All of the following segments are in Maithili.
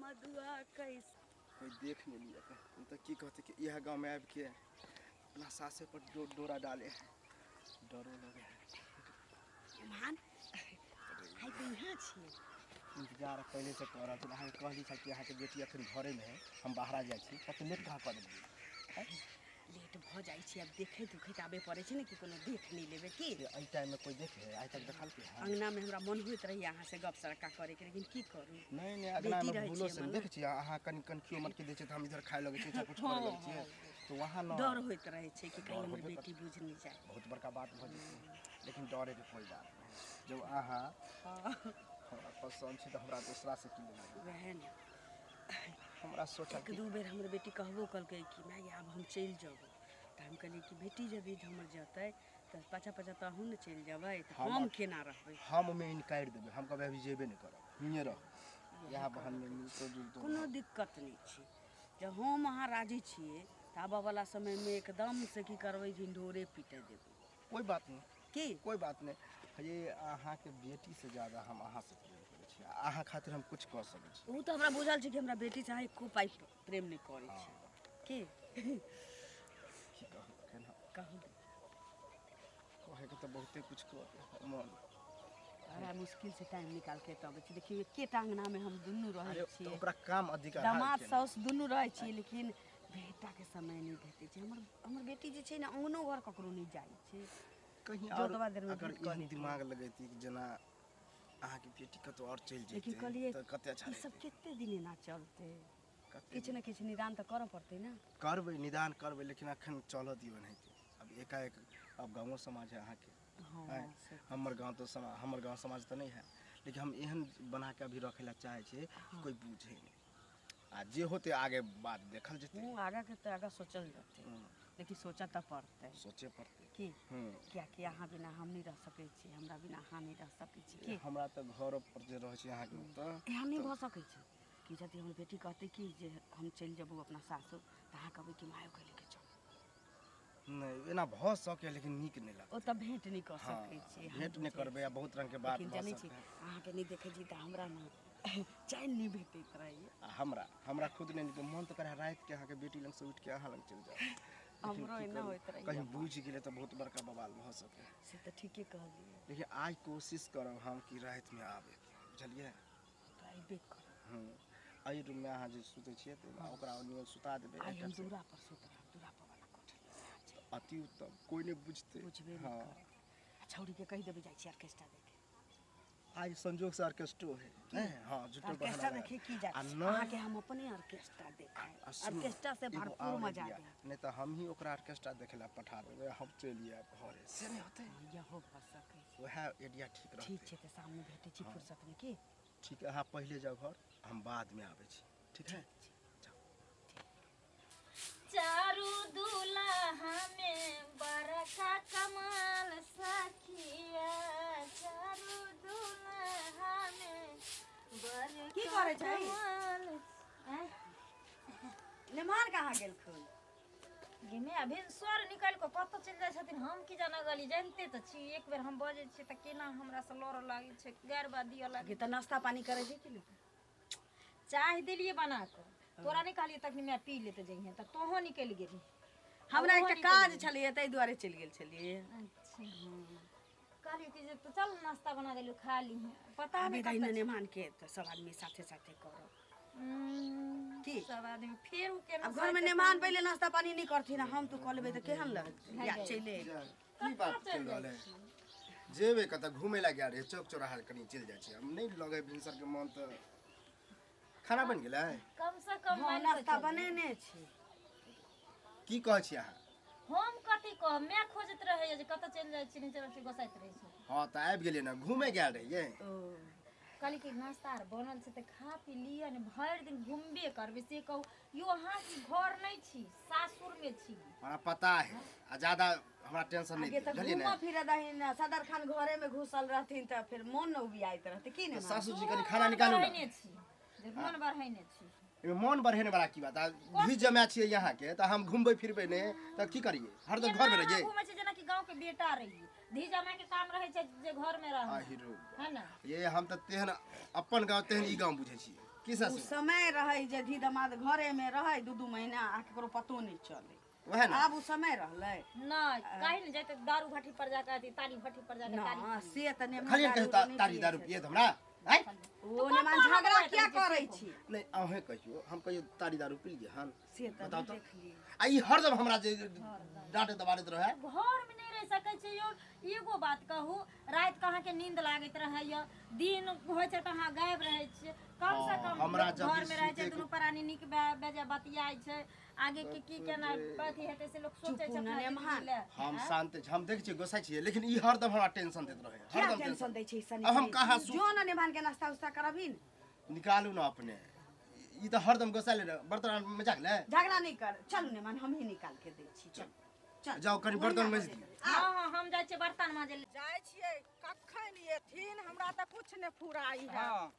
मधुआ कैसे कोई देख नहीं लिया हम तो की कहते कि यह गांव में आबि के अपना सासे पर डोरा डाले है, डरो लगे है। मान आइ तऽ यहाँ छियै। इंतजार पहले से कर रहल छी। अहाँके कहली छल कि अहाँके बेटी अखन घरे में है, हम बाहरा जाइ छी, तब लेट कहाँ कऽ देलियै? लेट भऽ जाइ छै, आब देखैत उखैत आबे पड़ै छै ने कि कोनो देख नहि लेबै की। एहि टाइम में कोई देखे है? आइ तक देखल के है? अङ्गनामे हमरा मन होइत रहैए अहाँसँ गप सड़का करैके, लेकिन की करू, नहीं नहीं, अगना बेटी में रहै भूलो छियै से हमर देख छियै अहाँ कनि कनि केओ मटकी दै छै तऽ हम इधर खाय लगै छियै, चाहे कुछ करे लगै छियै, तऽ वहाँ न डर होइत रहै छै कि कहीं डर हमर होबे बेटी बुझि नहि जाय। बहुत बड़का बात भऽ जेतै, लेकिन डरे के कोई बात नहीं। जब अहाँ हमरा पसन्द छी तऽ हमरा दूसरा से की लेना? वएह ने। हमरा सोचल एक दू बेर हमर बेटी कहबो केलकै कि माय आब हम चलि जेबै, तऽ हम कहलियै कि बेटी जब हमर जेतै तऽ पाछा पाछा तऽ अहूँ ने चलि जेबै, तऽ हम केना रहबै? हम ओहिमे इनकार देबै, हम कहबै अभी जेबे नहि करब, हियाँ रह, इएह बहनमे मिलतो जुलतो। कोनो दिक्कत नहि छै, जब हम अहाँ राजी छियै तऽ आबऽवला समयमे एकदम से की करबै, ढिंढोरे पीटे देबै। कोई बात नहीं। की कोई बात नहीं। ये अहाँके बेटी से ज्यादा हम अहाँ से प्रेम करै छी, अहाँ खातिर हम कुछ कऽ सकै छी। ओ तऽ हमरा बुझल छै कि हमरा बेटी से अहाँ एको पाइ प्रेम नहि करै छी की। की कहू एखन हम? कहू। कहैके तऽ बहुते कुछ कह मन। बड़ा मुश्किल से टाइम निकाल के तब छी। देखियौ, एकेटा अंगनामे हम दुनू रहै अरे छियै, तऽ ओकरा काम अधिकार दामाद साउस दुनू रहै छियै, लेकिन बेटाके समय नहि भेटै छै। हमर हमर बेटी जे छै ने, अङ्गनो घर ककरो नहि जाइ छै। कहीं जो और ओतबा देरमे अगर भेंट कऽ एहन लेतियै। दिमाग लगैती कि जेना अहाँके बेटी कतौ और चलि लेकिन जैतै कहलियै तऽ कते अच्छा ई सब रहितै। कते दिन एना चलतै? कते किछु ने किछु निदान तऽ करऽ पड़तै ने। करबै, निदान करबै, लेकिन अखन चलऽ दियौ एनाहिते। आब एकाएक आब गाँवो समाज है अहाँके। हँ। आँय, से हमर गाँव तऽ समा हमर गाँव समाज तऽ नहि है, लेकिन हम एहन बना के अभी रखै लए चाहै छियै कि कोइ बुझै नहि, आ जे होतै आगे बात देखल जेतै। हूँ, आगाँ के तऽ आगाँ सोचल जेतै, लेकिन सोचऽ तऽ पड़तै। सोचे पड़तै। की हूँ कियाकि अहाँ बिना हम नहि रह सकै छी, हमरा बिना अहाँ नहि रह सकै छी की। हमरा तऽ घर पर जे रहै छै अहाँके ओतऽ एहन नहि भऽ सकै छै कि यदि हमर बेटी कहतै कि जे हम चलि जेबौ अपना सासुर, तऽ अहाँ कहबै कि मायोके लेके चल। नहि, एना भऽ सकै लेकिन नीक नहि लगतै। ओतऽ भेंट नहि कऽ हँ सकै छी हम। भेंट नहि बुझै करबै आ छी। बहुत रंगके बात लेकिन भऽ जनै छी सकै। अहाँके नहि देखै छी तऽ हमरा ने चैन नहि भेटैत रहैए। आ हमरा हमरा खुद नहि नीक मन तऽ करै रातिके अहाँके बेटी लगसँ उठिके अहाँ लग चलि जाउ, लेकिन हमरो की एना करू, होइत रहैए। कहीं बुझि गेलै तऽ बहुत बड़का बवाल भऽ सकै। से तऽ ठीके कहलियै। लेकिन आइ कोशिश करब हम कि रातिमे आबैके, बुझलियै? तऽ अयबे करब। हँ, एहि रूममे अहाँ जे सुतै छियै तऽ ओकरा ओन्नी सुता देबै। आइ एकटा हम से दूरा पर सुतब, दूरा पर वाला कोठली अति उत्तम, कोइ नहि बुझतै। बुझबे नहि हँ करतै। आ छौड़ीके कहि देबै, जाइ छी ऑर्केस्ट्रा देखे। आइ संजोग से ऑर्केस्ट्रो है नहि? हँ, झूठो ऑर्केस्ट्रा बहाना देखे की जाय? आ नहि अहाँके हम अपने ऑर्केस्ट्रा देखायब। आ सुनू, ऑर्केस्ट्रा से एगो भरपूर आओर मजा आइडिया देब। नहि तऽ हमही ओकरा ऑर्केस्ट्रा देखै लए पठा देबै, हम चलि आयब घरे, से नहि होतै? इहो भऽ सकै छै। वएह आइडिया ठीक ठीक रहतै। छै, तऽ शाममे भेटै छी फुर्सतमे की। ठीक है, अहाँ पहिले जाउ घर, हम बादमे आबै छी। ठीक है? चारू दूल्हा में बड़का कमाल सखिया, चारू दूल्हा में बड़का की करै छै? कमाल। आँय? मेहमान कहाँ गेलखुन? गे अभी स्वर निकालि कऽ कतऽ चलि जाइ छथिन, हम की जाना गली। जानिते तऽ छी, एक बेर हम बजै छियै तऽ केना हमरा से लड़ऽ लागै छै, गारि बात दिअ लागै। गे, तऽ नाश्ता पानी करै छै कि नहि? चाय देलियै बना कऽ। तोरा नहि कहलियै तखनी, मैं पी लेते जइहे, तऽ तोहो निकलि गेली। हमरा ओहो एकटा निकलि काज गेलै। छलैए, ताहि दुआरे चलि गेल छलियै। अच्छा, कहलियै कि जे तू चल, नाश्ता बना देलू, खा लीहे। पता आबे नहि दही कतऽ ने मेहमानके, तऽ सब आदमी साथे साथे करब। की? सब आदमी फेर उ केना आब घरमे मेहमान पहिले नाश्ता पानी नहि करथिन आ हम तू कऽ लेबै तऽ केहन लगतै? या चलि अयबै। की बात चलि रहल है? जेबै कतऽ? घूमै लए गेल रहियै, चौक चौराहा कनि चलि जाइ छियै। हम नहि लगै भिनसरके मन तऽ खाना बनि गेलै? कम से कम हँ, मानि कऽ नाश्ता चलू। बनेने छी। की कहै छी अहाँ? हम कथी कहब, मैं खोजैत रहैया जे कतऽ चलि जाइ छी, नहि चलि छी, गोसाइत रहै छै। हँ, तऽ आबि गेलियै ने, घूमै गेल रहियै। ओ कहली कि नाश्ता आर बनल छै तऽ खा पी लिअ ने, भरि दिन घुमबे करबै से कहू। यो अहाँ की घर नहि छी, सासुरमे छी। हमरा पता है, आ ज्यादा हमरा टेंशन नहि आगे दिअ, तऽ बुझलियै ने? घूमऽ फिरऽ दही ने। सदर खान घरेमे घुसल रहथिन तऽ फेर मोन ने उबियाइत रहतै की ने? तऽ सासू जी, कनि तोहो खाना मन निकालू ने। बढ़ेने छी जे मन बढ़ेने छी। एहिमे मन बढ़ेने वाला की बात? आ भी जमा छियै यहाँके तऽ हम घुमबै फिरबै नहि तऽ की करियै? हरदम घरमे केना अहाँ रहियै? घुमै छी जेनाकि गाँव के बेटा रहियै। धी जमाई के काम रहै छै जे घर में रहना आ हीरो है ना। ये हम तऽ तेहन अपन गाँव तेहन ई गाँव बुझै छियै। की ओ सासु समय रहै जे धी दमाद घरे में रहै 2-2 महीना आ केकरो पतो नहि चलै। वएह ने आब ओ समय रहलै नहि काहे ने जाइत दारू भट्ठी पर जाके अथी तारी भट्ठी पर जाके तारी ना से तऽ नेमान खाली दारू कहियो नहि तारी पियै दारू छथिन। पियत हमरा आँय? ओ नेमान झगड़ा किया करै छी नहि अहें कहियो हम कहियो तारी दारू पी लियै हन से तऽ बताउ नहि तऽ। देखलियै आ ई हरदम हमरा जे डांटे दबाड़ैत रहै घर में नहीं रह सकै छै यौ। एगो बात कहू, राति के अहाँके नींद लागैत रहैया, दिन होइ छै तऽ अहाँ गायब रहै छियै। कम से हँ, कम हमरा लोक जब घर में रहै छै सुतैके- दुनू प्राणी नीक बेजाय बतियाइ छै, आगे के की केना अथी हेतै से लोक सोचै छै चुपू अपना ने जिंदगी नेमान। लए। हम शांत छी, हम देखै छियै गोसाइ छियै, लेकिन ई हरदम हमरा टेंशन दैत रहै, किया हरदम टेंशन दै छै सनी अब हम कहाँ जो ने नेमान के नाश्ता उस्ता करबही ने निकालू ने अपने। ई तऽ हरदम गोसाइले रहे, बर्तन आर मजाक ले झगड़ा नहीं कर। चलू नेमान, हम ही निकाल के दै छी। चल चल जाओ कनी बर्तन मजि दियौ। हँ हँ, हम जाइ छियै बर्तन मांजै लए। जाइ छियै कखन एथिन, हमरा तऽ कुछ नहि फुराइ है। हँ,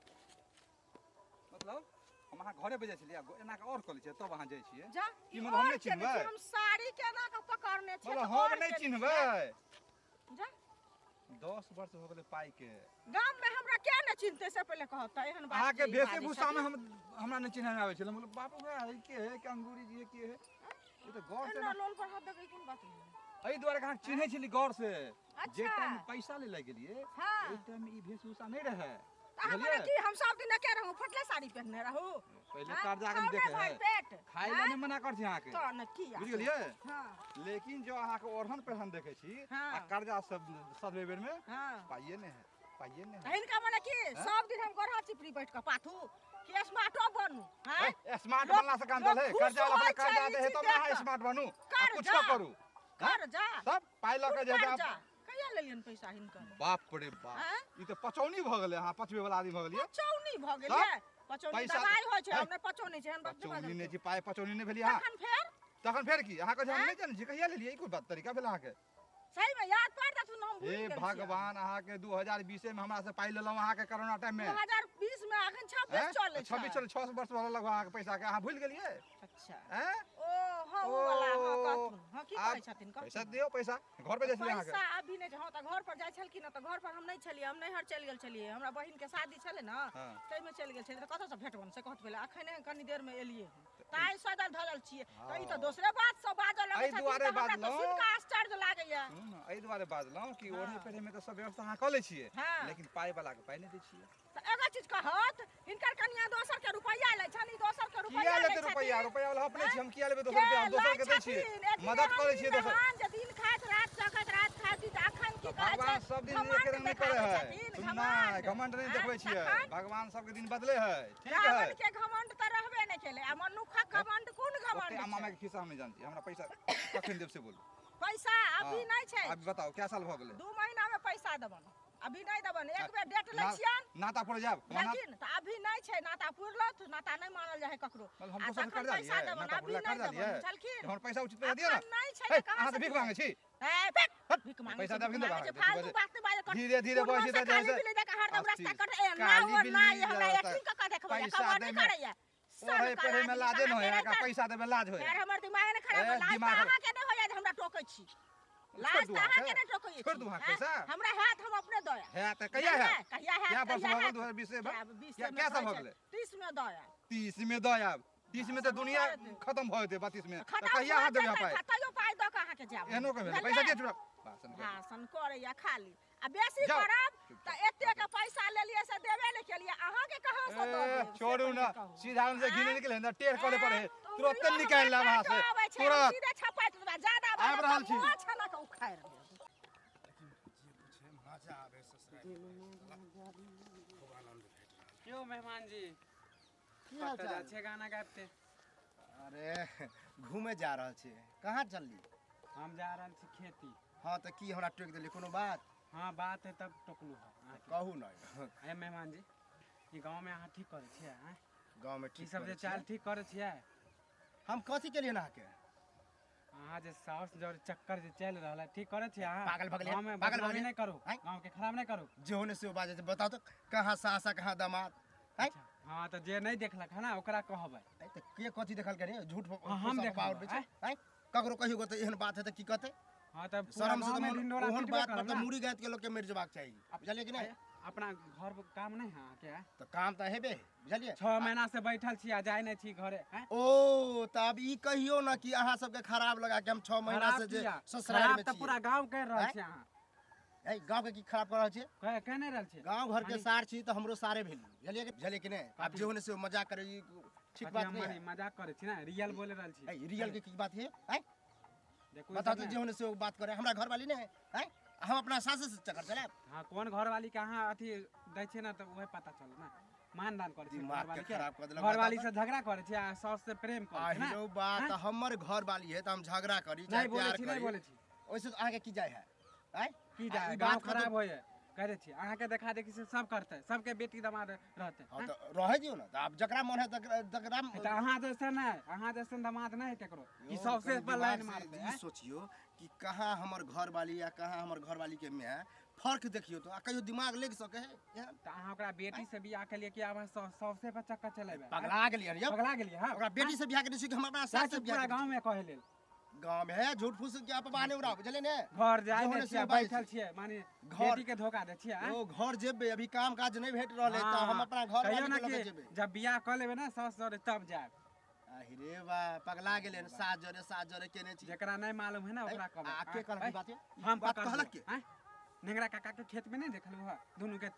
मतलब हम अहाँ घरे पे जाइ छलियै, एना कऽ आओर कऽ लै छियै तब अहाँ जाइ छियै। जा की ई मतलब हम और नहि केने चिन्हबै? छी, हम साड़ी केना कऽ पकड़ने छियै मतलब तऽ हम और नहि केने चिन्हबै? छियै। जा 10 वर्ष हो गेलै पाइ के। गाम में हमरा क्या नहि चिन्हते से पहिले कहत तऽ एहन बात अहाँके जे ई भेषे बाजै भूषा में छथिन। हम हमरा नहि चिन्है आबै छलै। हम कहलियै, बाप रे, ई के है के अंगूरी जी के है, ई तऽ गौर से एना ना- लोल पर हाथ देबै कोन बात भेलै? एहि दुआरे अहाँ चिन्है छली गौर से। जे अच्छा। टाइम पैसा ले लए गेलियै हँ। ओहि टाइम ई वेशभूषा नहि रहै। तऽ अहाँ बुझलियै? मने की हम सब दिन एके रहू, फटले साड़ी पहिरने रहू? पहिले हँ? कर्जा के खाउ देखे ने भरि है पेट। खाय लए नहि मना कर छी अहाँके, तऽ ने की बुझि गेलियै? हँ लेकिन जो अहाँके ओढ़न पहिरन देखै छी हँ। आ कर्जा सब सधबे बेर में हँ पाइए नहि है, पाइए नहि तऽ है। हिनका मने की सब दिन हम गोरहा चिपरी बैठ कऽ पाथू कि स्मार्टो बनू? हँ? ए, स्मार्ट लोक- बनला से काम लोक चले? खुश कर्जा वाला होइ पर कर्जा छै ई दे है चीज तब ना देख अहाँ कऽ। स्मार्ट बनू आ कर्जा। कुछ करू कर्जा सब पाइ लऽ कऽ जे कर्जा कहिया लेलियन पैसा हिनकर? बाप रे बाप, आँय? ई तऽ पचौनी भऽ गेलै। अहाँ पचबै वाला आदमी भऽ गेलियै। पचौनी भऽ गेलै? पचौनी पैसा- दवाइ होइ छै, है? हम नहि पचौनी छै, एहन बात नहि पचौनी बाजल नहि करू। छी, पाइ पचौनी नहि भेलियै अहाँ। तखन फेर? तखन फेर की अहाँ कहै छी हम आँय? नहि जानै छी कहिया लेलियै? ई कोन बात तरीका भेल अहाँके? सही में याद पारि देथुन, हम भूलि हे गेल छियै। भगवान, अहाँके 2020 में हमरा से पाइ लेलहुँ अहाँके कोरोना टाइम में। 2020 में अखन 26 आँय? चलै छै। 26 चलै, 6 वर्ष भऽ लगभग अहाँके पैसा के, अहाँ भूलि गेलियै? अच्छा आँय? ओ हँ, ओ वाला हँ, कहथुन। हँ, की आब कहै छथिन कहथुन। पैसा दियौ, पैसा घर पे जाइ छलियै अहाँके। पैसा अभी नहि छै। हँ तऽ घर पर जाइ छलखिन तऽ घर पर हम नहि छलियै, हम नैहर चलि गेल छलियै। हमरा बहिन के शादी छलै ने हँ। ताहिमे चलि गेल छलियै, तऽ कतऽसँ भेटबनि से कहत पहिले। अखन कनी देर मे एलियै हन ताहि सजल धजल छियै तऽ ई तऽ दोसरे बात सब बाजऽ लगै एहि छथिन दुआरे तऽ हमरा तऽ बाजलहुँ। सुनि कऽ आश्चर्य लागैया। सुनू ने, एहि दुआरे बाजलहुँ कि हँ। ओढ़े पहिरे में तऽ सब व्यवस्था अहाँ कऽ लै छियै, हँ। लेकिन पाइ वाला के पाइ नहि दै छियै। तऽ एगो चीज कहत, हिनकर कनिया दोसर के रुपैआ लै छनि, ई दोसर के रुपैआ किया लै लेतै रुपैआ? छथिन। रुपैआ वाला अपने आँय? छी, हम किया लेबै के दोसर रुपैआ? हम दोसर लै के दै छियै, छथिन? एक मदद दिना करै हम छियै दोसर। मेहमान जे दिन खाइत रात चखैत रात खाइत दिन, तऽ अखन की तऽ कहै छै? भगवान सब दिन घमंड एके रंग नहि करै देखाबै है। छथिन, सुन घमंड। नहि, घमंड नहि आँय? देखबै छियै, तखन? भगवान सबके दिन बदले है। ठीक है, रावण के घमंड तऽ रहबे नहि केलै आ मनुखक घमंड कोन ओते घमंड अम्मा छै? माय के खिस्सा हम नहि जानै छी। हमरा पैसा कखन देब से बोलू। पैसा अभी हँ। नहि छै। अभी बताउ क्या साल भऽ गेलै? 2 महीना में पैसा देबन, अभी नहि देबन। एक बेर डेट लै छियनि नाता पर जायब हमरा लेकिन तऽ अभी नहि छै। नाता पुरलत, नाता नहि मानल जाइ है ककरो। मतलब हम आ दोसर से तखन कर्जा पैसा लियै? देबन, नाता अभी पुरला नहि कर्जा देबन, लियै? बुझलखिन? हमर पैसा उचित पैसा दिअ ने। अखन नहि छै हे, तऽ कहाँ अहाँ से से भीख दियै? मांगै छी? ए, फेक! हट, भीख मांगै पैसा छै, देब भीख कि नहि मांगै छै, देब? फालतू बात नहि बाजै कर। धीरे धीरे कोन बजै से तऽ काली जैसे बिल्ली देख हरदम रास्ता अस्थिर। कट ए ना काली ओ ना बिल्ली ये हमरा रहता। एक्टिंग कऽ कऽ देखबैया, पैसा कवर नहि दैमे करैया। सन ओढ़ै काला पहिरै में आदमी लाजे कहाँ न होय के अहाँके? रहता? पैसा देबै लाज होय? यार, हमर दिमाग नहि खराब ए, हो, लाज तऽ दिमाग- अहाँके नहि होइया जे हमरा टोकै छी। लाज दू तऽ अहाँके अहाँके। नहि टोकै छोड़ि छी। दू अहाँके हैं? पैसा। हमरा हैत हम अपने दऽ आयब। है तऽ कहिया है? कहिया हैत? क्या वर्ष कहिया भऽ गेल? हैत? 2020 में? आब 20 क्या मे क्या साल कहै भऽ छै, गेलै? 30 में दऽ आयब। 30 में दऽ आयब। 30 में तऽ दुनिया खत्म भऽ जेतै 32 में। तऽ खतम कहिया अहाँ भऽ देबै जेतै, पाइ? तैयो पाइ दऽ कऽ अहाँके जायब। एहनो के भेलै? बुझलियै? पैसा दिअ चुपचाप। भाषण करू। भाषण करैया खाली आ बेसी जाउ। करब तऽ एते के पैसा लेलियै से देबे नहि केलियै, अहाँके कहाँ से दऽ ए, देब से छोड़ू पहिले ना, कहू। सीधा से घिने निकले ने टेढ़ करे पर है ए, तऽ तुरंत उंगलियो निकालि हमरा लेब अहाँ से काटऽ आबै छै, हम तुरंत सीधे छपाटि देबै, जादा आबि बाजब रहल तऽ छी। मुँह छना कऽ उखाड़ि लेब। जे पूछे मजा आबे ससुराल खूब आनंद भेट रहल। क्यों मेहमान जी, की हाल कतऽ चाल? जाइ छियै गाना गाबिते? अरे घूमे जा रहल छियै। कहाँ चलली? हम जा रहल छी खेती। हाँ तऽ की हमरा टोकि देली कोनो बात? हाँ बात है तब टोकलू है अहाँके। कहू ने। अरे मेहमान जी, ई गाँवमे अहाँ ठीक करै छियै? आँय? गाँवमे ई ठीक सब जे करै चाल छियै? ठीक करै छियै? हम कथी केलियै अहाँके? अहाँ जे साउस जर चक्कर जे चलि रहल है, ठीक करै छियै अहाँ? पागल भऽ गेलियै? गाँवमे पागल भऽ बदनामी गेलियै? नहि करू, आँय? गाँवके खराब नहि करू। जे होने से बाजै छै। बताउ तऽ कहाँ सास आ कहाँ दामाद? आँय? अच्छा, हाँ तऽ जे नहि देखलक है ना ओकरा कहबै। आँय, तऽ के कथी देखलकै रे? झूठ हाँ, हम फूस देखलहुँ, अफवाह उड़बै छै। आँय, ककरो कहियो तऽ एहन बात है तऽ की कहतै? हाँ तऽ पूरा शरम से तऽ गाँवमे मन ढिंढोरा ओहन पिटबे बात पर करब तऽ ना। मुड़ी गाँत के लोकके मरि जेबाक चाही, बुझलियै कि नहि? अपना घर पर काम नहीं है अहाँके? तऽ काम तऽ हेबे है, बुझलियै। 6 महीना से बैठल छी आ जाय नहीं छी घरे, हैं? ओ तऽ अब ई कहियो ना कि अहाँ सबके खराब लगा के हम 6 महीना खराब से जे किया? ससुराल खराब में तऽ छियै। पूरा गांव कहि रहल आँय? छी अहाँ। ए गाँव के की खराब कर रहल छियै? कह कह नहीं रहल छी। गाँव घर के मानी- सार छी तऽ हमरो सारे भेल, बुझलियै बुझलियै कि नहि? आब जे होने से मजाक करे ई ठीक कथी बात हम नहीं मानी है। मजाक करे छी ना, रियल बोले रहल छी। ए रियल के की बात है? आँय? देखू ई बताओ सब तो ने। जे होने से बात करे, हमरा घर वाली नहीं है, आँय? हम अपना सास से चक्कर चलायब। हाँ, कोन घरवाली के अहाँ अथी दै छियै ना तऽ उहे पता चलत ना। मान दान करै छियै दिमाग के घरवाली के। खराब कऽ देलक। घरवाली बताओ से झगड़ा करै छियै आ सास से प्रेम करै छियै ना। आहिरो बात आँय? हमर घर वाली है तऽ हम झगड़ा करी चाहे नहीं बोलै प्यार छी, नहीं करी, बोलै छी। ओहिसे तऽ अहाँके की जाइ है? आँय? की आ जाय ई गाँव बात कतौ- खराब होइए कह दै छी अहाँके देखा देखी से सब करतै, सबके बेटी दमाद रहतै। हाँ तऽ रहै दियौ ने, तऽ आब जकरा मन है तकरा तकरा तऽ अहाँ जैसन नहि, अहाँ जैसन दमाद नहि है केकरो कि यौ, सबसे कनि पर लाइन दिमाग से मारतै। ई आँय? सोचियौ कि कहाँ हमर घर वाली आ कहाँ हमर घर वाली के माय, फर्क देखियौ तो, आ कहियो दिमाग लागि सकै है एहन? तऽ अहाँ ओकरा बेटी से बियाह केलियै कि आब अहाँ सौसे पर चक्कर चलेबै? पगला गेलियै यौ। पगला गेलियै? हाँ। ओकरा बेटी से बियाह केने छी कि हम अपना जाइ सास छी से बियाह पूरा केने गाँव में कहै लेल। छी? गाँव में है झूठ फूस के अफवाह नहि उड़ाउ, बुझलियै ने? घर जाय जे नहि होने छियै, से बाजै बैठल छी। छियै माने घर- बेटी के धोखा दै छियै, आँय? ओ घर जेबै, अभी काम काज नहि भेट रहल है तऽ हम अपना घर कहियौ वाली ना के लऽ कि के जेबै। जब बियाह कऽ लेबै ना सास जरे तब जायब। अरे बा पगला गेलै सास जरे सास जरे केने छी। जेकरा नहीं मालूम है ना ओकरा कहबै। आ के कहलक ई बात? हम बात पकड़ कहलक लेबै, के? आँय? नेंगरा काका के खेत में नहीं देखलू है दुनू के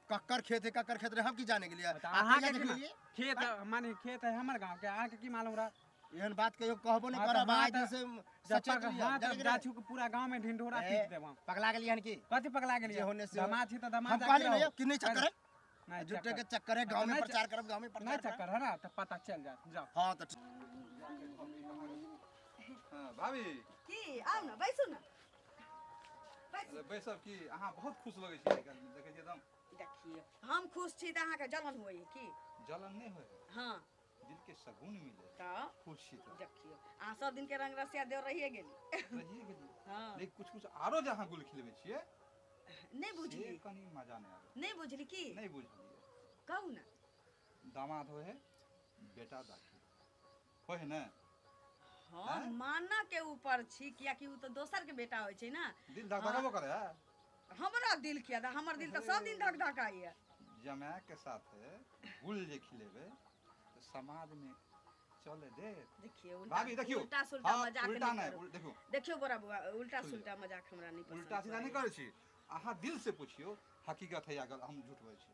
कक्कर खेत है, कक्कर खेत रहे हम की जाने गेलियै? तऽ आ अहाँके कहिया की देखलियै? खेत माने खेत है हमर गाँव के, अहाँके की मालूम रहा? एहन बात कहियो कहबो नहि हाँ तऽ करब। हाँ आइ तऽ से जब सचेत पक- रहियै, हाँ जाने तब गेलियै? जाछू के पूरा गाँव में ढिंढोरा ए, पीट देब हम। पगला गेलियै हन की? कथी पगला गेलियै? जे होने से दमाद छी तऽ दमाद हम जाके कहली रहो। नहीं कि नहीं चक्कर है, नहीं झूठे चक्कर। के चक्कर है, गांव में नहीं प्रचार करब, गांव में नहीं प्रचार करब। चक्कर है ना तऽ पता चल जायत, जाओ। हाँ तऽ हाँ, भाभी। की आउ ने, बैसू ने, बैसू। अरे बैसब की, अहाँ बहुत खुश लगै छी आइकाल्हि, देखै छी एकदम। देखियौ हम खुश छी तऽ अहाँके जलन होइए की? जलन नहि होइ, हाँ दिल के सुकून मिले। तऽ खुश छी तऽ देखियौ अहाँ सब दिन के रंग रसिया देव रहिए गेली। रहिए गेलियै। हाँ। लेकिन कुछ कुछ आरो जे अहाँ गुल खिलबै छियै नहि से बुझली? कनि मजा नहि आबै। नहि बुझली की? नहि बुझलियै। कहू ने। दामाद होइ है बेटा दाखिल होइ है ने? हाँ आँय? माना के ऊपर छी, कियाकि उ तऽ दोसर के बेटा होइ छै ना। दिल धक धकबो करे है। हमरा दिल किया दा, हमर दिल तऽ सब दिन धक धकाइए। जमाए के साथे गुल जे खिलेबै तऽ समाज में चले दे। देखियौ उल्टा भाभी देखियौ, उल्टा सुल्टा हाँ, मजाक उल्टा नहि नहि करू। देखियौ। देखियौ बड़ा बुआ, उल्टा सुन लिअ। सुल्टा मजाक हमरा नहि पसंद उल्टा सीधा नहि पड़ैए। करै छी, अहाँ दिल से पुछियौ हकीकत है या गलत, हम झूठ बजै छी?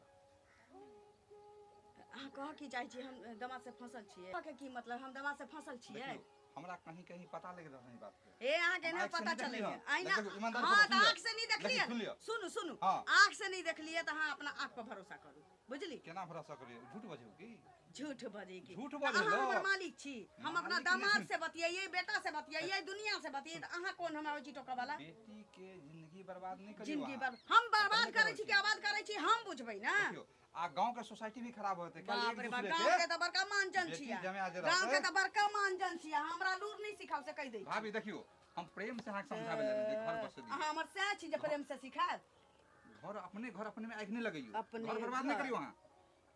अहाँ कहऽ की चाहै छी? हम दमाद से फंसल छियै? अहाँके की मतलब हम दमाद से फंसल छियै? देखियौ हमरा कहीं कहीं पता लागि रहल है ई बात के। ए अहाँके हम नहि आँखि से पता नहि चलैए। देखलियै हन। आइना देखियौ, ईमानदारी हाँ से तऽ सुन लिअ। आँख से नहि देखलियै। देखियौ, सुन लिअ। सुनू सुनू, हाँ। आँख से नहि देखलियै तऽ अहाँ अपना आँख पर भरोसा करू, बुझली? केना भरोसा करियै? झूठ बजौ की? झूठ बजै की? झूठ तऽ बजै अहाँ हमर लो। मालिक छी? हम अपना मालिक नहि दामाद सुन- से बतियैयै, बेटा से बतियैयै, दुनिया से बतियै, तऽ अहाँ कोन हमरा होइ छी टोकऽ वाला? बेटी के जिंदगी बर्बाद नहि करियौ। जिंदगी अहाँ। बर हम बर्बाद नहि करै करै छी कि छी। आबाद करै छी हम बुझबै ना। देखियौ आ गांव के सोसाइटी भी खराब होते कल बाप एक रे बाप, दूसरे गाँव के के तऽ बड़का मानजन बेटी छियै, जमाए जे गाँव के रहतै। तऽ बड़का मानजन छियै, हमरा लूर नहि सिखाउ से कहि दै छी। भाभी देखियौ हम प्रेम से अहाँके समझाबै लए जे घर बसै दियौ। अहाँ हमर सएह छी जे प्रेम से सिखायब? घर अपने घर अपने में आगि नहि लगैयौ, अपने घर बर्बाद नहि घर। करियौ अहाँ,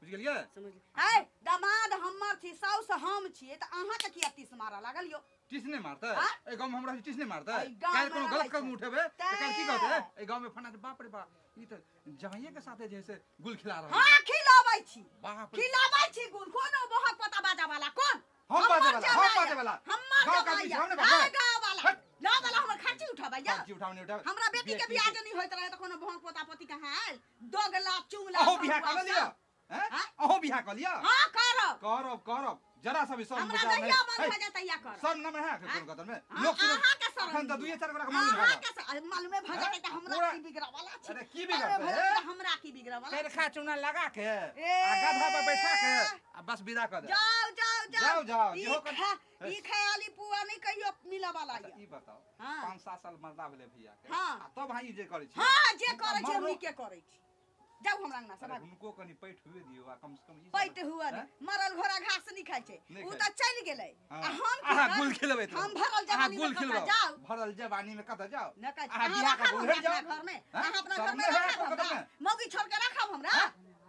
बुझि गेलियै? समझ है, दामाद हमर छी, साउस हम छियै, तऽ अहाँके किया तीस मारऽ लागल यौ? टीस नहि मारतै? आँ? एहि गाँव में हमरा टीस नहि मारतै? एहि गाँव काल्हि में कोनो रहै गलत कदम छै। उठेबै तऽ काल्हि की तैं। कहतै एहि गाँव में फना, बाप रे बाप ई तऽ जमाइये के साथे जे है से गुल खिला रहल हाँ खिलाबै छी। बाप रे। खिलाबै छी गुल, कोनो बहक पता बाजा वाला कोन? हम बाजे हमर वाला, हम जमाइ बाजे वाला। हमर गाँव के आदमी जमाइ छी, हम नहि हाँ, बाजबै। गाँव वाला हट। गाँव वाला हमर खर्ची उठाबै या? खर्ची उठाबै नहि उठाबै। हमरा बेटी के बेटी बियाह के- जे नहि होइत रहै तऽ कोनो बहक पोता पोती कहाँ आयल? दोगला चुंगला अहूँ बियाह भरुआ कऽ लिअ सब। हैं? आँय? अहूँ बियाह कऽ लिअ। हाँ करब। करब करब, जरा सा भी शर्म हमरा विचार जहिया नहि। मन भऽ जाय तहिया करब। शर्म न है आँय? कोनो कदम में हाँ, लोक सुनत। अहाँके शर्म अखन तऽ नहि। दुइये चारि गोटा के मालूम भऽ अहाँके मालूमे भऽ जेतै तऽ हमरा पूरा- की बिगड़ऽ वाला छी? अरे की बिगड़तै, मालूमे भऽ जेतै हे? तऽ हमरा की बिगड़ऽ वाला छी? करखा चूना लगा के ए। आ गधा पर बैठा के आ बस विदा कऽ दे। जाओ जाओ जाओ जाओ, जाओ, ई जेहो कर- ई ख्याली पुआ नहीं कहियो मिलऽ वाला अच्छा, ये। ई बताओ, हाँ। 5-7 साल मरदा भेलै भैया के हाँ। आ तब अहाँ ई जे करै छी? हाँ जे हुनका करै छी हम मरलो- नीके करै छी। जाउ हमरा अंगना से अरे भागू। हुनको कनि पैठ हुए दियौ आ कम से कम ई सब- पैठ हुआ दे। हैं? मरल घोड़ा घास नहीं खाइ छै, नहि उ खाइ तऽ चलि गेलै हाँ। आ हम की अहाँ करब? गुल खिलबैत रहू। हम भरल अहाँ जवानी गुल में कतऽ खिलबाउ। जाउ? भरल जवानी में कतऽ जाउ? न कहै छी। अहाँ अहाँ बियाह कऽ राखब उधर हमरा जाउ। अपना घर में? हैं? अहाँ अपना शर्म घर में नहि होयत राखब कोनो हमरा? कदम में? मौगी छोड़ के राखब हमरा?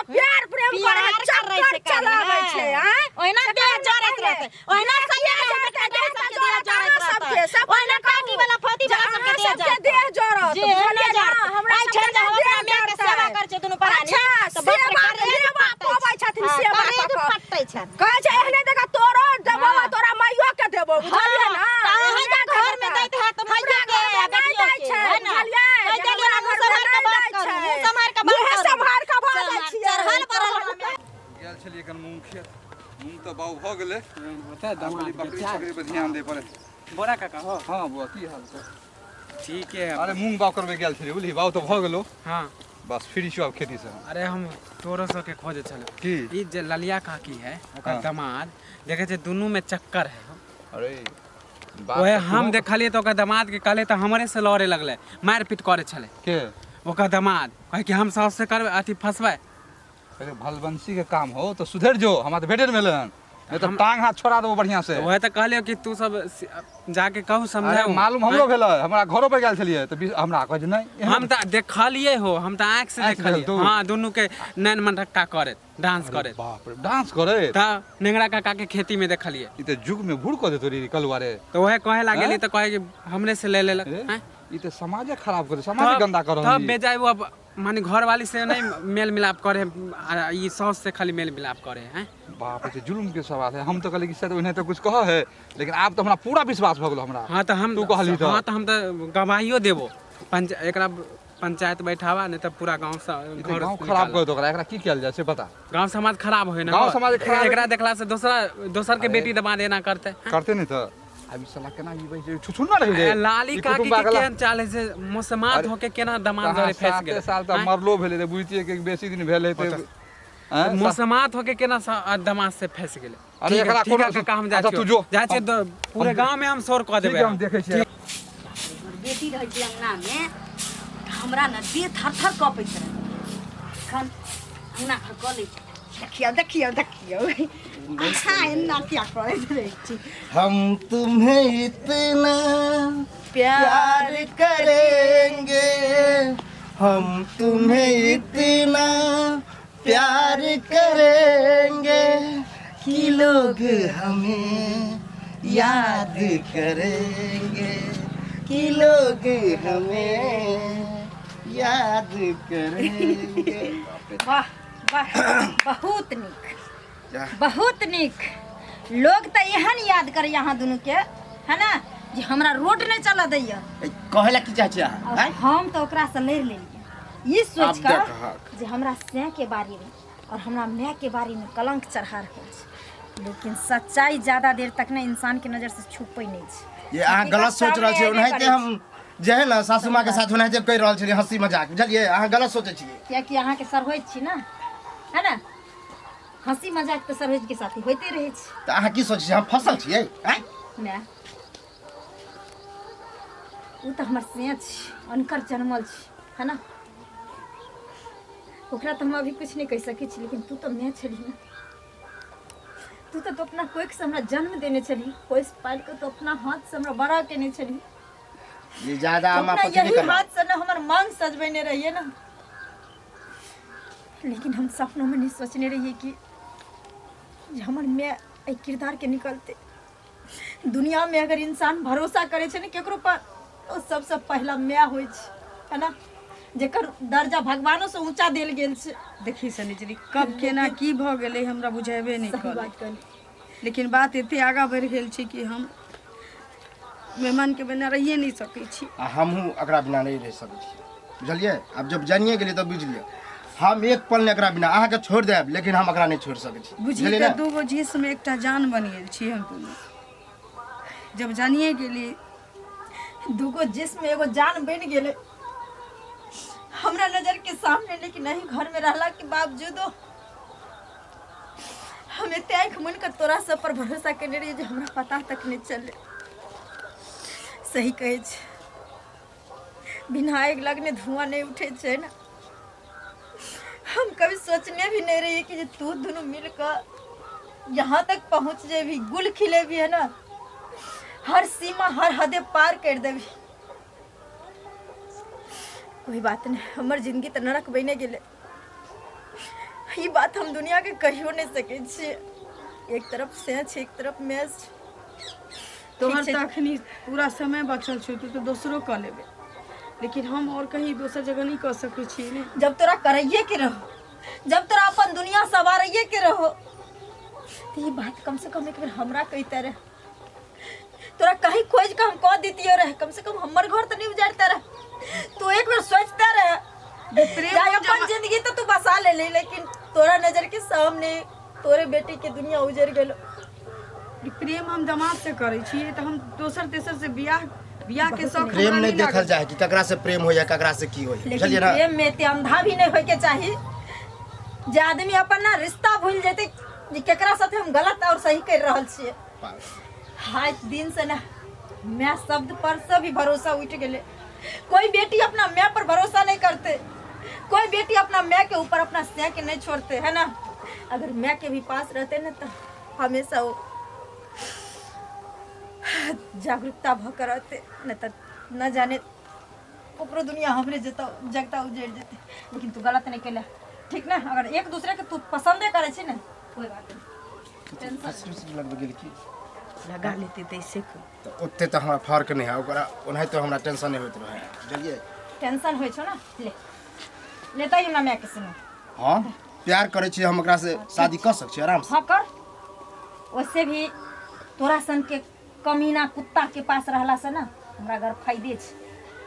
तऽ प्यार प्रेम करे प्यार चक्कर करै छै चलाबै छै आँय ओहिना देह जरैत रहतै ओहिना सैया जरतै छलियै कन मूँग खेत, मूँग तऽ बाउ भऽ गेलै। होतै आब दमाद खाली के बकरी चाल। छकरी पर ध्यान दै पड़े। बोरा काका हो। हाँ बुआ, की हाल छै? ठीक है। अरे मूँग बाउ करबै गेल छलियै, बुझलिही? बाउ तऽ भऽ गेलो। हाँ। बस फ्री छौ आब खेती से। अरे हम तोरो सबके खोजे छलौ। की? ई जे ललिया काकी है, ओकर हाँ। दमाद देखे छै, दुनू में चक्कर है। अरे बात ओहे तऽ हम तूहो- देखलियै तऽ ओकर दमाद के कहलियै तऽ हमरे से लड़े लगलै, मारि पीट करे छलै। के? ओकर दमाद कहै कि हम साउस से करबै अथी फंसबै। अरे भलबंसी के काम हो तऽ सुधरि जो, हमरा तऽ भेटे नहि भेलै हन, नहि तऽ टांग हाथ छोड़ा देबो बढ़िया से। ओहे तऽ कहलियै कि तू सब जाके कहू, अरे समझाऊ। मालूम हमरो भेलै, हमरा घरो पर गेल छलियै तऽ हमरा कहै छै नहि एहन- हम तऽ देखलियै हो, हम तऽ आँखि से आँखि से देखलियै। तू? हाँ, दुनू के नैन मनरक्का करैत, डांस करैत। बाप रे, डांस करे? तऽ नेंगरा काका के खेती में देखलियै। ई तऽ युग में भूर कऽ देतो रे कलुआ रे। तऽ ओहे कहे लागली हैं? तऽ कहे कि हमरे से ले लेलक। ए? हैं? ई तऽ समाजे खराब कर, समाजे गंदा कर रहल तब ई। बेजाय वो अब माने घरवाली से नहीं मेल मिलाप करे, आ ई साउस से खाली मेल मिलाप करे हैं। बाप रे, जुल्म के सवाल है। हम तऽ कहलियै कि शायद ओहिना तऽ कुछ कहऽ है, लेकिन आब तऽ हमरा पूरा विश्वास भऽ गेल हमरा। हाँ तऽ हम तू कहली तऽ। हाँ तऽ हम तऽ गवाहियो देबो, पंच एकरा पंचायत बैठावा, नहीं तऽ पूरा गांव से ई तऽ घर गाँव खराब कर दो ओकरा। एकरा की कयल जाय से बता। गांव समाज खराब होय ना। गाँव हो। समाज खराब। एकरा देखला से दोसरा दोसर के बेटी दबा देना करते। करते नहीं तऽ आब ई साला केना ई बैस छुछुन ना रही रे। लाली ई काकी कुटुम्बा के गला- केहन चाल है से मुसमात अरे, होके केना दमाद कहाँ जरे फंस साते गेलै। साल तऽ आँय? मरलो भेलै रे, बुझतियै कि बेसी दिन भेल हेतै। आँय? मुसमात होके केना दमाद से फंस गेलै। अरे ठीक है, एकरा ठीक है कोनो- काका, हम जाइ अच्छा, छियौ। तू जो। जाइ छियौ हम- तऽ पूरे गांव में हम शोर कऽ ठीक देबै। है, हम देखै छियै। हमर बेटी रहै छै अङ्गनामे तऽ हमरा ने देह थर थर कँपैत रहै। एखन अङ्गना घर कऽ लै छी। देखियौ देखियौ देखियौ, अहाँ एना किया करैत रहै छी? हम तुम्हें इतना प्यार प्यार करेंगे, हम तुम्हें इतना प्यार करेंगे कि लोग हमें याद करेंगे, कि लोग हमें याद करेंगे। वाह वाह, बहुत नीक, बहुत नीक। लोग तऽ एहन याद करैया अहाँ दुनू के, है ना, जे हमरा रोड नहि चलऽ दैया। कहै ला की चाहै छी अहाँ? और आँय? हम तऽ ओकरासँ लड़ि लेलियै ई सोचि आब कऽ देखहक। जे हमरा सैं के बारे में और हमरा माय के बारे में कलंक चढ़ा रहल छै, लेकिन सच्चाई ज्यादा देर तक ने इंसान के नजर से छुपै नहि छै। ये अहाँ गलत सोच रहल छियै। सामने एबे ओनाहिते करै हम जे है ना सासू माँ के साथ ओनाहिते कहि रहल छलियै हंसी मजाक, बुझलियै? अहाँ गलत सोचै छियै। कियाकि अहाँके सरहोज छी ना, है ना? हंसी मजाक तऽ सरहोज के साथ होइते रहै छै। तऽ अहाँ की सोचै छियै, हम फसल छियै? आँय? माय, ओ तऽ हमर से छी, अनकर जनमल छी, है ना? ओकरा तऽ हम अभी कुछ नहि कहि सकै छी, लेकिन तू तऽ माय छलही ने। तू तऽ अपना कोखिसँ हमरा जन्म देने छलही, पोसि पालि कऽ तू अपना हाथसँ हमरा बड़ा केने छलही। ये ज्यादा तू आमा अपना पति यही नहीं करना। हाथ से ने हमर मांग सजबेने रहिए ना, लेकिन हम सपनों में नहीं सोचने रहिए कि जे हमर माय एहि किरदार के निकलते। दुनिया में अगर इंसान भरोसा करे छै ने केकरो पर, ओ सबसे पहला माय होइ छै, है ना? जेकर दर्जा भगवानो से ऊंचा देल गेल छै। देखी सनिचरी, कब केना की भऽ गेलै हमरा बुझेबे नहि सही करै, बात कहली। लेकिन बात एते आगाँ बढ़ि गेल छै कि हम मेहमानके बिना रहिए नहि सकै छी। आ हमहूँ एकरा बिना नहि रहि सकै छियै, बुझलियै? आब जब जानिए गेलियै तऽ बुझि लिअ, हम एक पल नहि एकरा बिना, अहाँके छोड़ि देब लेकिन हम एकरा नहि छोड़ि सकै छी। बुझी बुझलियै तऽ ने? दूगो जिसमे एकटा जान बनि गेल छी हम दुनू, जब जानिए गेली। दूगो जिस्म एगो जान बनि गेलै हमरा नजर के सामने, लेकिन एही घर में रहला के बावजूदो हम एते आँखि मुनि कऽ तोरा सब पर भरोसा केने रहियै जे हमरा पता तक नहि चललै। सही कहै छै, बिना आगि लगने धुआं नहि उठै छै ने। हम कभी सोचने भी नहीं रहिए कि जे तू दुनू मिल कऽ यहाँ तक पहुँच जेबही, गुल खिलेबी, है ना? हर सीमा हर हदे पार कर देबी। कोई बात नहीं, हमर जिंदगी तऽ नरक बने गेलै, ई बात हम दुनिया के कहियो नहीं सकै छियै। एक तरफ से छै, एक तरफ मैं छै। तोहर छै। तऽ अखनी पूरा समय बचल छौ, तू तऽ दोसरो कऽ लेबे, लेकिन हम और कहीं दोसर जगह नहीं कऽ सकै छी ने। जब तोरा करैये के रहो, जब तोरा अपन दुनिया सवारैये के रहो, तो ये बात कम से कम एक बेर हमरा कहते रहे। तोरा कहीं खोज के हम कह दितियो रहे, कम से कम हमर घर तो नहीं उजाड़ते रहे। तू एक बेर सोचते रहे प्रेम जाय अपन जिंदगी तो तू बसा ले ले, लेकिन तोरा नजर के सामने तोरे बेटी के दुनिया उजड़ गेलो। ई प्रेम हम दमाद से करै छियै तऽ हम दोसर तेसर से बियाह बियाह के शौक प्रेम हमरा नहीं देखल लागल। जाए है कि ककरा से प्रेम होइया ककरा से की होइया, लेकिन बुझलियै ना? प्रेम में एते अंधा भी नहीं होय के चाही जे आदमी अपन ना रिश्ता भूल जेते जे केकरा साथे हम गलत और सही कर रहल छियै। हाय दिन से ना मैं शब्द पर से भी भरोसा उठ गेले। कोई बेटी अपना मैं पर भरोसा नहीं करते, कोई बेटी अपना मैं के ऊपर अपना सह के नहीं छोड़ते, है ना? अगर मैं के भी पास रहते ना तो हमेशा वो जागरूकता भ के रहते, नहीं तो न जाने ओकरो दुनिया हमरे जता जगता उजड़ जेते। लेकिन तू गलत नहीं केला, ठीक ना? अगर एक दूसरे के तू पसंदे करे छी ना, कोई बात नहीं। फसरी उसरी लगबै गेल की? लगा लेते तऽ ऐसे को तऽ ओते तऽ हमरा फर्क नहि है ओकरा, ओनाहितो हमरा टेंशन नहि होइत रहै, बुझलियै? टेंशन होइ छौ ना, ले लेता ही ना मैं के सुनो। हाँ, प्यार करै छी हम, ओकरा से शादी कऽ सकै छी आराम से। हाँ कर, वैसे भी तोरा सन के कमीना कुत्ता के पास रहला से ना हमरा घर फायदे छै,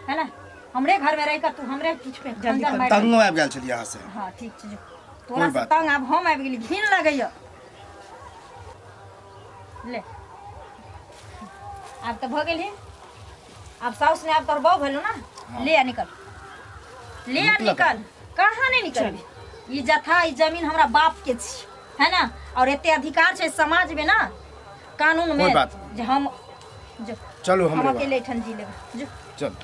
है ना? हमरे घर में रह के तू हमरे पीछ पे खंजर मारि। तंगो आबि गेल छलियै अहाँ से। हाँ ठीक छै, जो। तोरा से बात तंग आब हम आबि गेली, घिन लगैया। ले आब तऽ भऽ गेलही, आब साउस ने आब तोहर बहू भेलौ ना। ले आ निकल, ले आ। निकलब। निकल, कहाँ नहीं निकलबी? ई जथा ई जमीन हमरा बाप के छी, है ना? और एते अधिकार छै समाज में ना, कानून में कोई बात नहीं। जे हम जो चलू हम हमरे अकेले एठन जी लेबै, जो। चल।